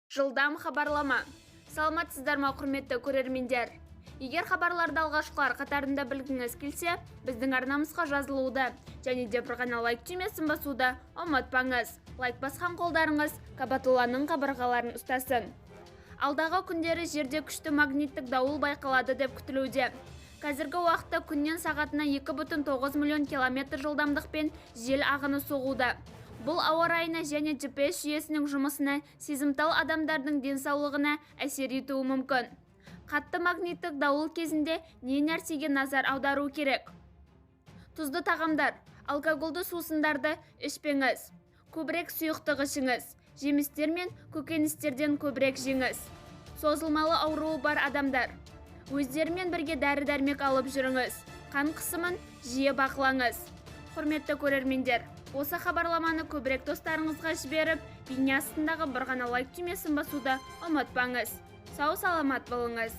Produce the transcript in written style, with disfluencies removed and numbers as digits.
Жылдам хабарлама. Саламатсыздар ма, құрметті көрермендер? Егер хабарларды алғашқылар қатарында білгіңіз келсе, біздің арнамызға жазылуды және де бір ғана лайк түймесін басуды ұмытпаңыз. Лайк басқан қолдарыңыз Кабатулланың қабырғаларын ұстасын. Алдағы күндері жерде күшті магниттік дауыл байқалады деп күтілуде. Қазіргі уақытта күннен сағатына 2,9 миллион километр жылдамдықпен жел ағыны соғуда. Бұл ауа райына және GPS жүйесінің жұмысына сезімтал адамдардың денсаулығына әсер етуі мүмкін. Қатты магниттік дауыл кезінде не нәрсеге назар аудару керек? Тұзды тағамдар, алкогольді сусындарды ішпеңіз. Көбірек сұйықтық ішіңіз. Жемістер мен көкөністерден көбірек жеңіз. Созылмалы ауруы бар адамдар, өздерімен бірге дәрі-дәрмек алып жүріңіз. Қан қысымын жиі бақылаңыз. Құрметті көрермендер, осы хабарламаны көбірек достарыңызға жіберіп, бейне астындағы бір ғана лайк түймесін басуды ұмытпаңыз. Сау саламат болыңыз.